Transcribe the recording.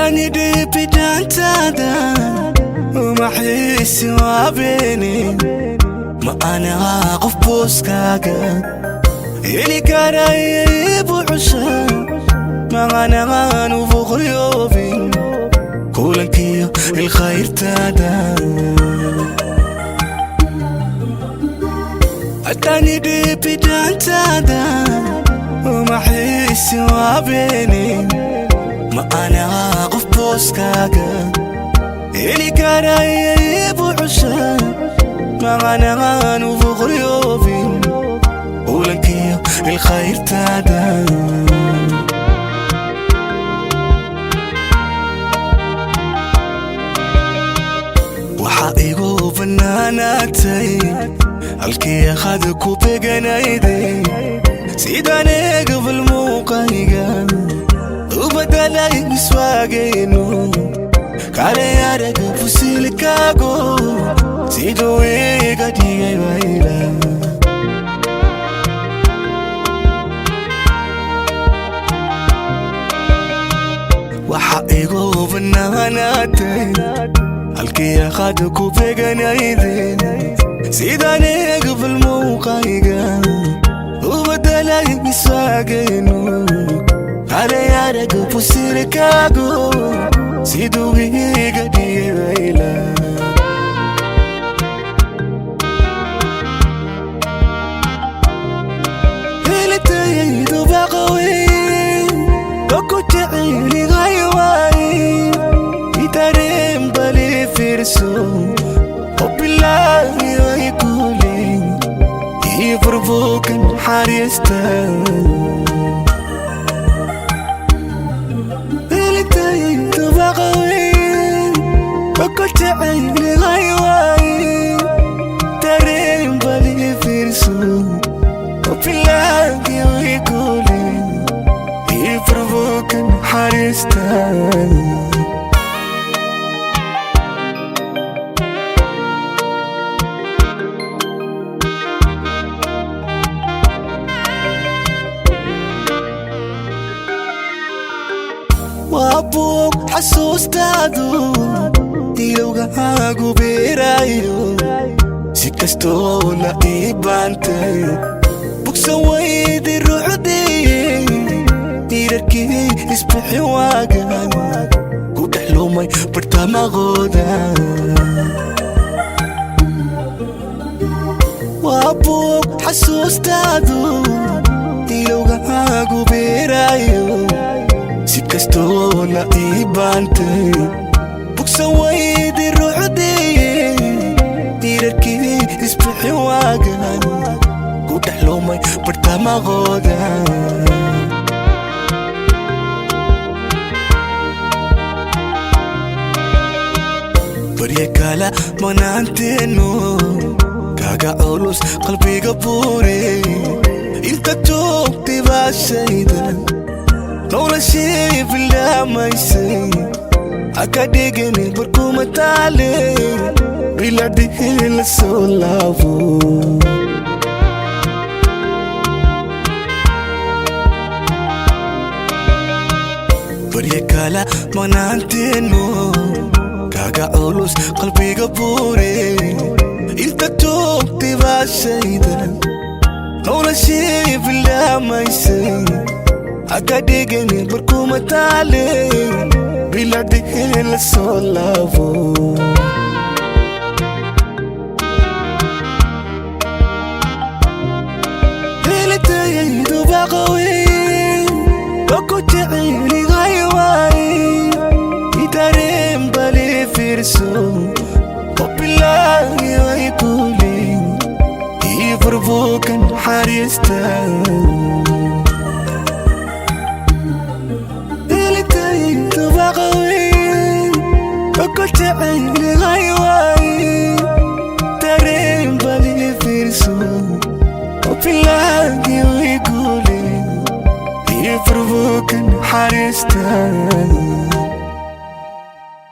Haddaan idhiibidhaantaada uma xiisi waabeeni, ma anaa qof booskaaga heli karaya buuxsha, maanaan uboqoryoobin kulankiyo ilkhayrtaada. Haddaan idhiibidhaantaada uma xiisi waabeeni, ma anaa qof booskaaga heli karaya buuxsha, maanaan uboqoryoobin kulankiyo ilkhayrtaada. Waxaa igu bannaanaatay halkii akhad ku beganayday, sidaan eegabal muuqayga u badalay miswaagaynu kale araga fusilkaago siduu iga dhigay wayla. Waxa igu bannaanaatay halkii akhad ku beganayden, sidaan eegabal muuqayga u badalay miswaagaynu kale araga fusilkaago siduu iga dhigay wayla. Helitaydu baqawe ku jecelihay waay, idareen bali fiirso oo bilaahi way kule ii burbuukan xariista. Helitaydu baqawe ku jecelihay waay, dareen bali fiirso oo bilaahi way kule ii burbuukan xariista. Waa buug xasuustaadu ilowgahaagu beeraayo, si kastoo la ii baantay bugsan waydi ruuxdii, diirarkii isbixi waagan ku dhex lumay bartamaqooda. Waa buug xasuustaadu ilowgahaagu beeraayo, si kastoo la ii baantay bugsan waydi ruuxdii, diirarkii isbixi waagan ku dhex lumay bartamaqooda. Barya kala manaanteennu kaaga culus qalbiga buure, inta joogtay baa shayda noloshii bilaamaysay, haka dhigani barkuma taale biladhihii la soo laabo. Barya kala manaanteennu kaaga culus qalbiga buure, inta joogtay baa shayda noloshii bilaamaysay, haka dhigani barkuma taale biladhihii la soo laabo. Helitaydu baqawe ku jecelihay waay, idareen bali fiirso oo bilaahi way kule ii burbuukan xariista. Helitaydu baqawe ku jecelihay waay, dareen bali fiirso oo bilaahi way kule ii burbuukan xariista.